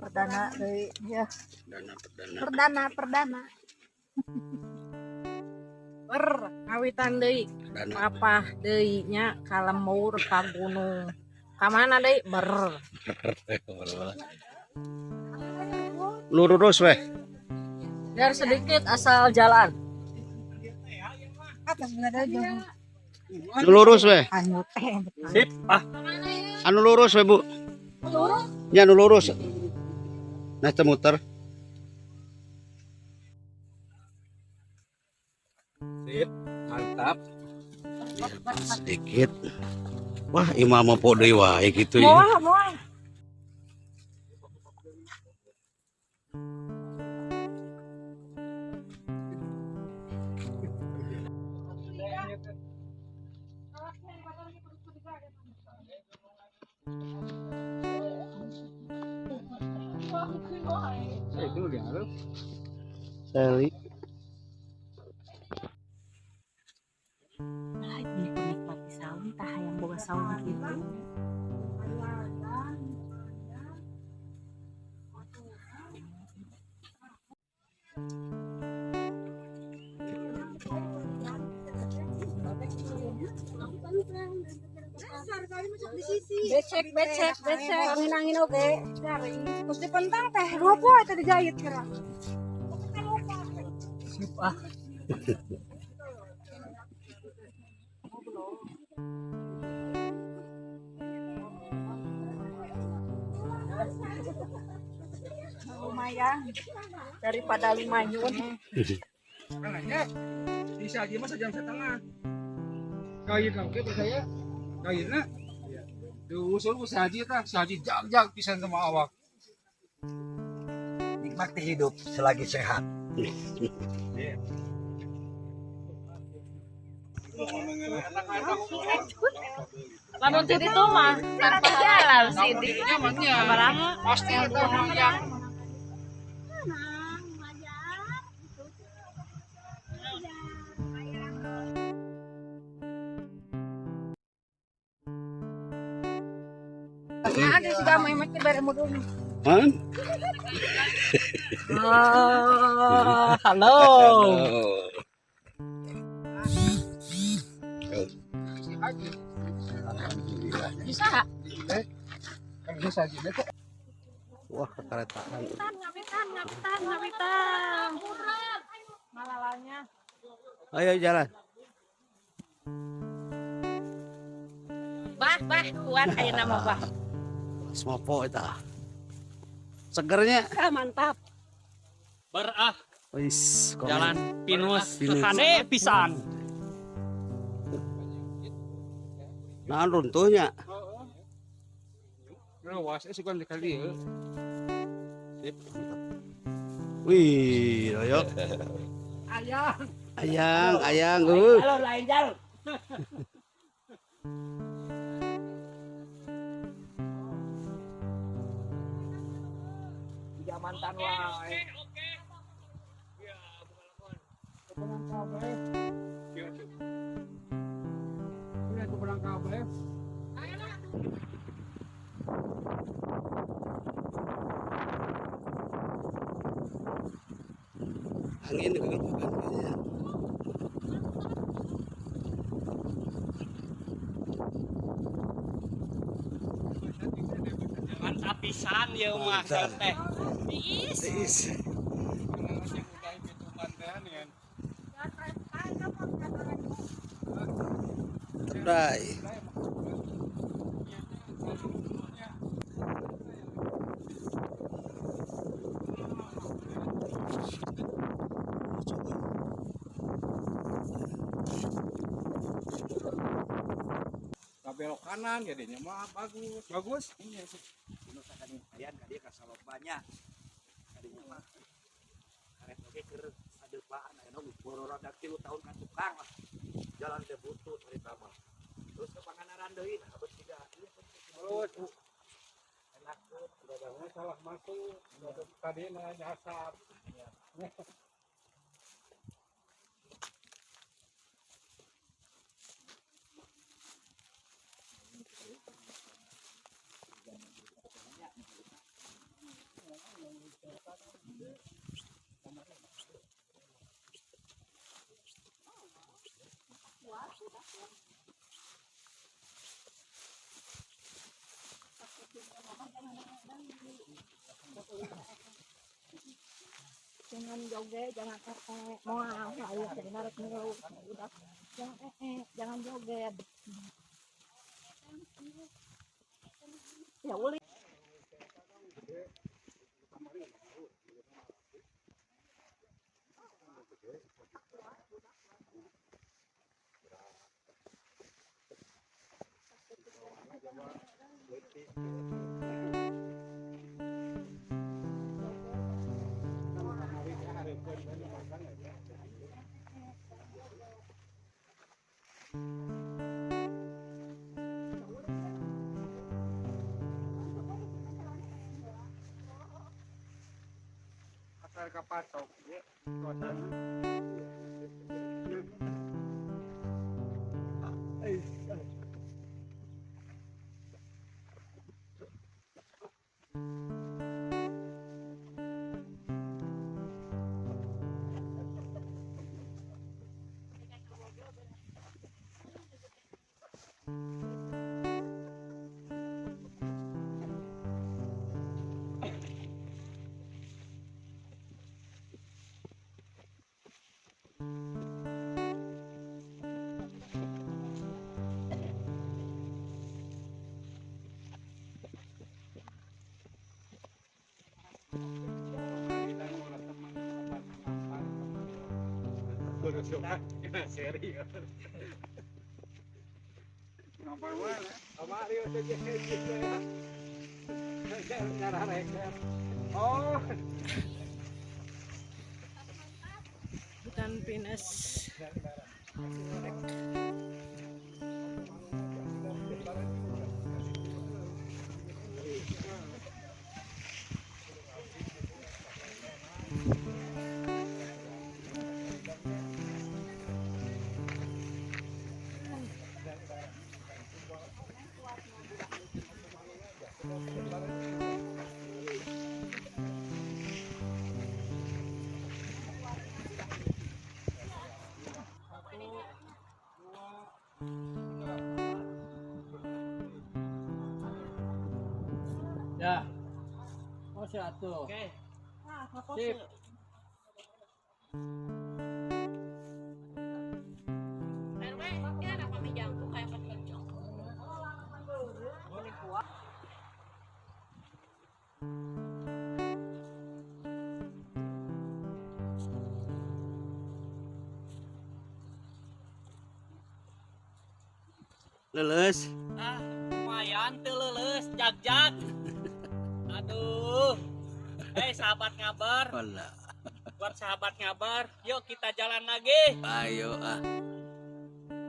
Perdana deui ya. Perdana, perdana. Perdana, perdana. Ber ngawitan deui. Perdana. Mapah deui nya ka lembur ka gunung. Ka mana deui? Ber. Lurus weh. Biar sedikit asal jalan. Atas bener aja. Lurus weh. Anu teh. Sip, ah. Anu lurus weh, Bu. Ya anu lurus. Nah, teu muter. Sip, mantap. Sedikit. Wah, imah mau po deui wae kitu ya. Moal, moal. Itu dia. Seli. Nah, ini penikmati saung tah hayang boga saung gitu. Becek, becek, becek. Angin-angin oge. Terus dipentang teh, dua poe teh dijahit kira. Sip, ah. Lumayan daripada 5 yun. Bisa aja mah sejam setengah. Kayu kau ke percaya? Kayu na. Diusul ku saji tah, saji jag-jag pisan sama awak. Nikmati hidup selagi sehat. Lamun ti ditu mah tanpa jalan sih di. Pasti itu yang Nah, ada sudah main mati bare mudun. Han? Ah, halo. Bisa. bisa saji teh. Wah, kekeretaan. Ngawitan, ngawitan, ngawitan. Malalanya. Ayo jalan. Bah, bah, kuat ayeuna mah bah. Semopo eta. Segernya. Ah, mantap. Berah Wis, komen. jalan pinus Pinus. hade pisan. Nah, runtuhnya. Luas, suka kali ya. Wih, royok. Ayang. Ayang, ayang, Halo, lain jalan. Tiga mantan wae. Kebenang kabeh. Ini kebenang kabeh. Angin bukan kayaknya. Mantap pisan ya mah teh. Tiis. Bray. Belok kanan jadinya mah bagus. Bagus. Ini sih. Anu sakading hayang ka dieu ka salobanya. Kadinya mah karet oge keur sadeupaan aya nu bororadak 3 tahun ka tukang lah. Jalan teh butuh carita mah. Terus ke Pangandaran deui nah abet tiga ieu Terus enak tuh. udah salah masuk. Tadi nah nyasar. Jangan joget, jangan mau ayo jadi narik ngeluh udah. Jangan jangan joget. Ya uli. Asal kapatok ya. Suasana. Oh. Hutan pinus. Ya. Oh, satu. Oke. Sip. RW, ya anak kami jangkung kayak petunjuk. Leuleus. Ah, lumayan tuh leuleus, jag-jag. Aduh. Sahabat ngabar. Alah. Buat sahabat ngabar, yuk kita jalan lagi. Ayo ah.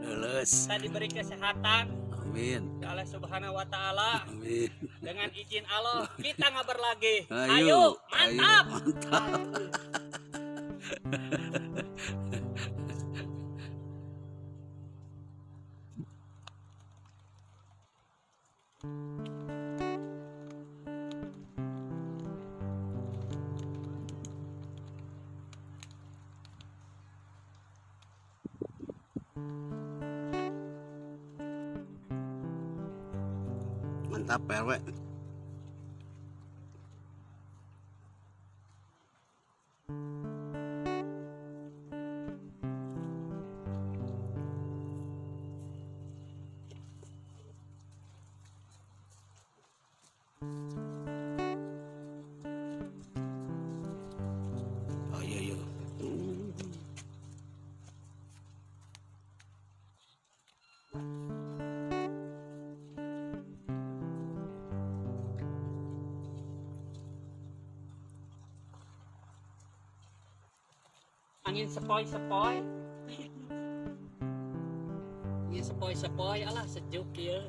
Leuleus. Kita diberi kesehatan. Amin. Allah Subhanahu wa taala. Amin. Dengan izin Allah kita ngabar lagi. Ayo, Ayo, mantap. Ayo, mantap. Mantap Pak RW. Oh iya iya. Angin sepoi-sepoi. Angin sepoi-sepoi, alah sejuk ya.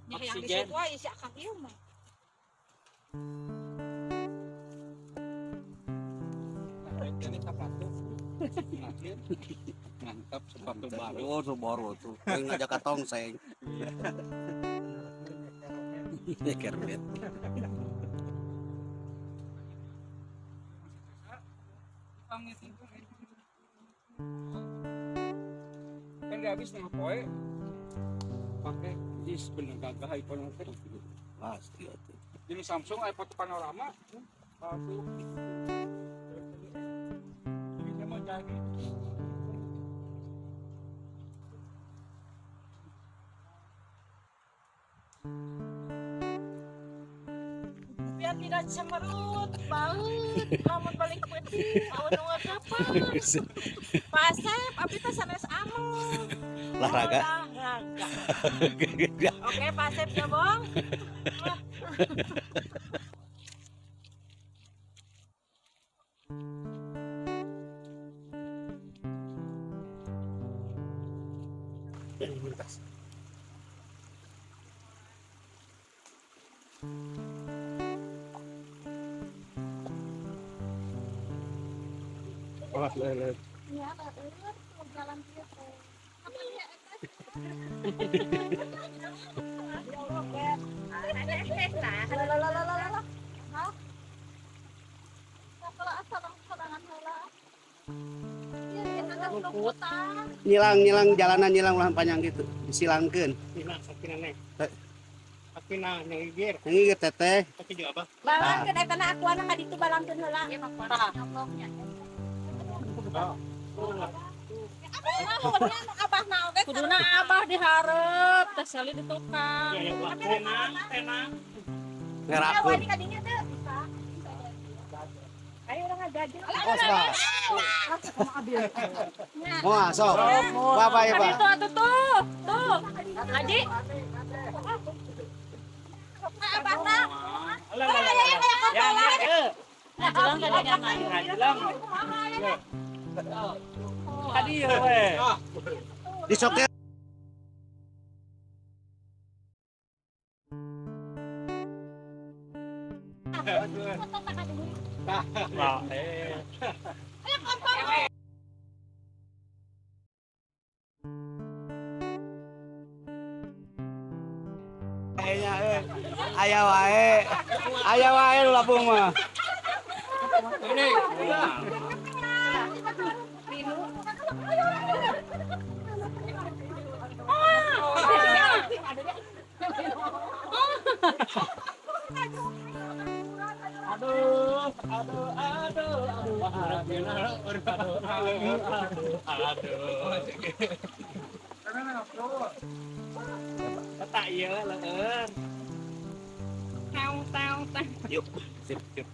Yang di Oksigen. situ aja si akang ieu mah. Ini sepatu. Mantap sepatu baru. Oh, baru tuh. Pengen ngajak ka tongseng. Iya. Kernet. Utangnya tiga. Kan dia habis setengah poe. Pakai is bener gagah iPhone teh. Pasti atuh. Ini Samsung iPhone panorama. Palsu. Ini saya mau cari. Biar tidak cemerut banget lamun balik peuting awan kapan Pasep abi teh sanes anu Olahraga. Olahraga. Oke Pasep ya Bong. Awas lelet. Iya, batur jalan kieu teh. Apa ya eta? Nyilang nyilang jalanan nyilang ulah panjang gitu disilangkeun. Pinang sakinane. Sakinang nyengigir. Nyengigir teteh. Tapi juga apa? Balangkeun eta na akuana ka ditu balangkeun heula. Kuduna abah diharep, teh sali di tukang. Tenang, tenang. Ngerakeun. Ayo urang ngajajin. Oh, sok. Moal sok. Bapak ya, Pak. Itu atuh tuh. Tuh. Haji. Abah na. Alah, alah, alah. Ya, ya. Ngajelang ka dinya. Ngajelang. Tadi ya we. Disoker. Nah, eh. Kayaknya aya wae. Aya wae nu lapung mah. Ini. Aduh, aduh, aduh, aduh, aduh, aduh, aduh. Tak iya leueur. Tau tau tau. Yuk, sip, sip.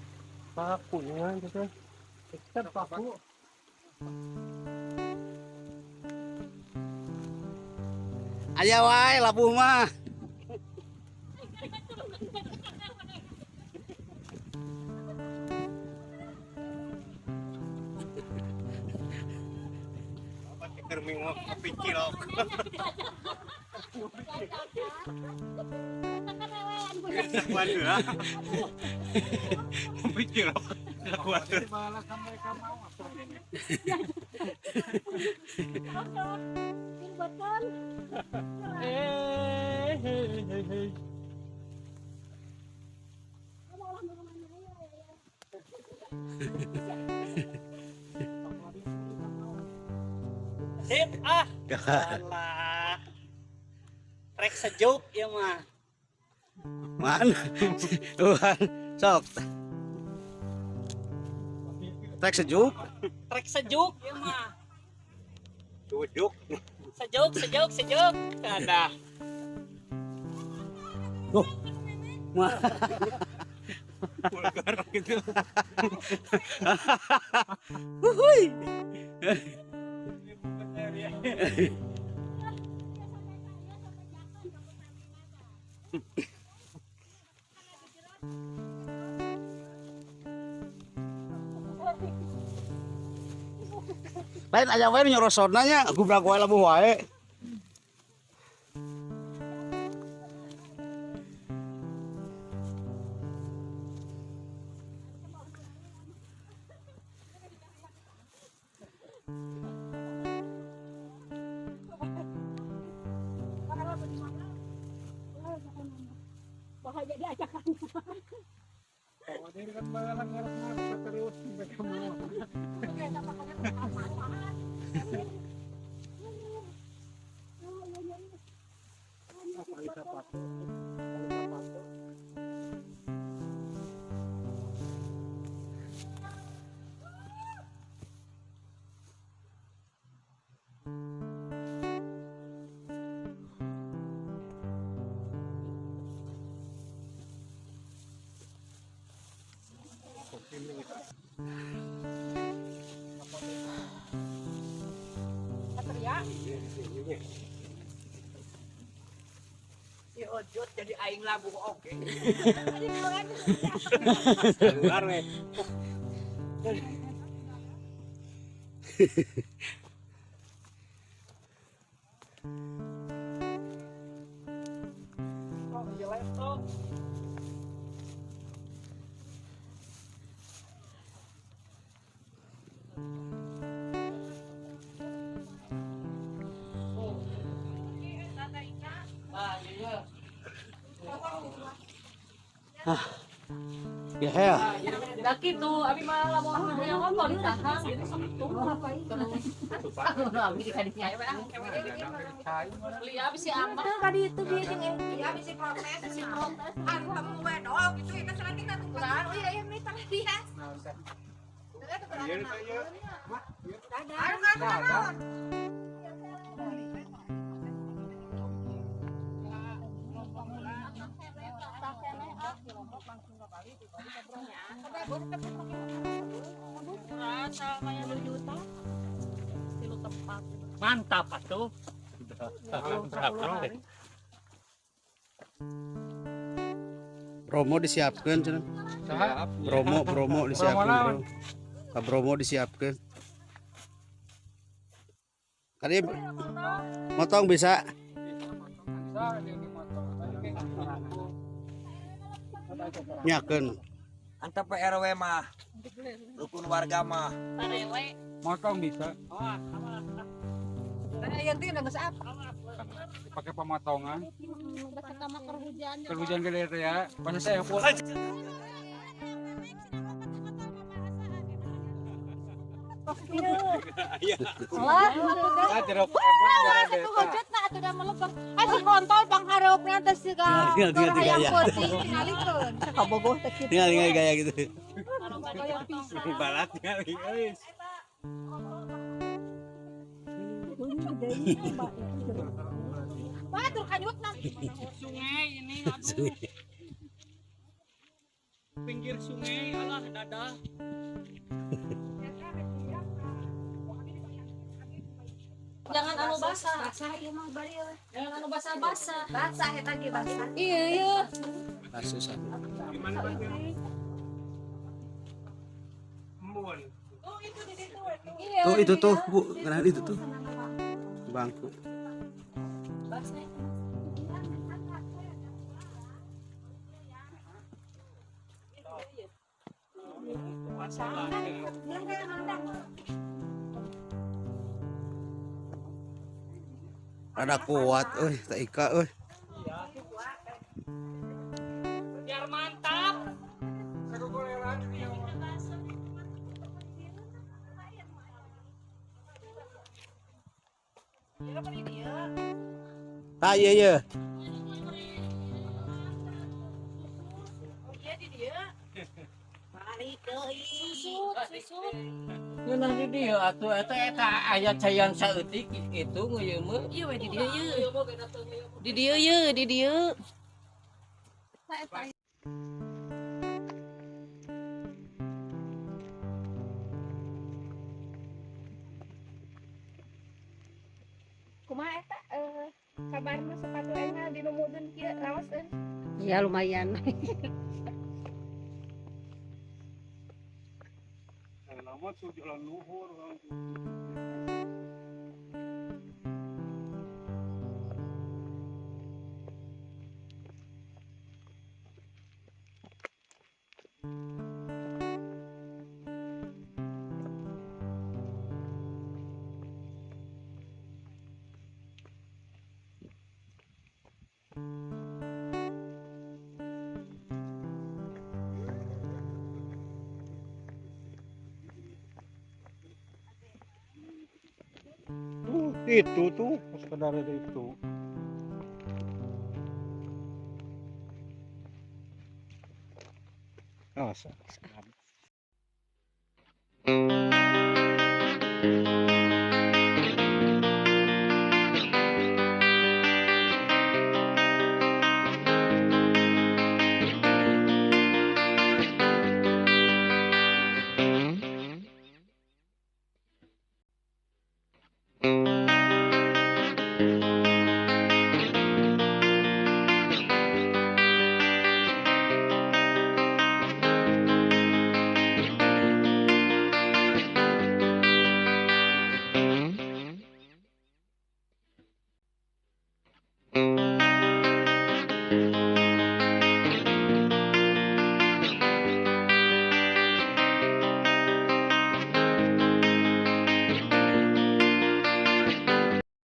Paku nya gitu. Kita paku. Aya wae labuh mah. Kopi cilok. Kopi cilok. Sip ah. Alah. Trek sejuk ya mah. Mana? Tuhan, sok. Trek sejuk? Trek sejuk ya mah. Sejuk. Sejuk, sejuk, sejuk. Ada. Tuh. Mah. Vulgar gitu. Wuhui. Lain aya wae nyorosodna nya gubrak wae labuh wae. Bahaya diajakan. Ini kan bakalan ngarep-ngarep terus sampai kamu. Si Ojot jadi aing labuh oke. Keluar we. Ya ya. Da kitu, abi mah lamun hoyong ngomong ditahan gitu terus. Abi di kadinya. Beli abi si Amah. Tadi itu dia jeung ya bisi protes, si protes. Antem we doang gitu eta selanjutnya tukeran. Oh iya iya mita dia. Dadah. Mantap atuh. Bromo disiapkan cenah. Bromo Bromo disiapkan bro. Ka Bromo disiapkan. Kali motong bisa. Nyakeun. Antep RW mah. Rukun warga mah. Motong bisa. Pakai pemotongan. Kehujan gede ya. Pas saya pulang. Lah, si kontol panghareupna teh siga Tinggal hayang gaya. peuting tingalikeun. Kabogoh teh kitu. Tinggal tinggal gaya gitu. Balat kali. Wah, tur kanyutna. Sungai ini aduh. Pinggir sungai alah dadah. Jangan anu basah. Basah ieu mah bari we. Jangan anu basah-basah. Basah eta ge basah. Iya, iya. Susah. Iya. Tuh itu tuh, Bu, kenapa itu tuh? Bangku. Basah. Rada kuat euy, teh Ika euy. Biar mantap. Tah ieu ye. Susut, susut. Ngeunah di dieu atuh eta eta aya cayan saeutik kitu ngeuyeum mah. Iya we di dieu ye. Di dieu ye, di dieu. Kumaha eta kabarna sepatu aing dinumudun kieu raos euy. Ya lumayan. Lama tuh jalan luhur. Itu tuh sekedar itu. Ah,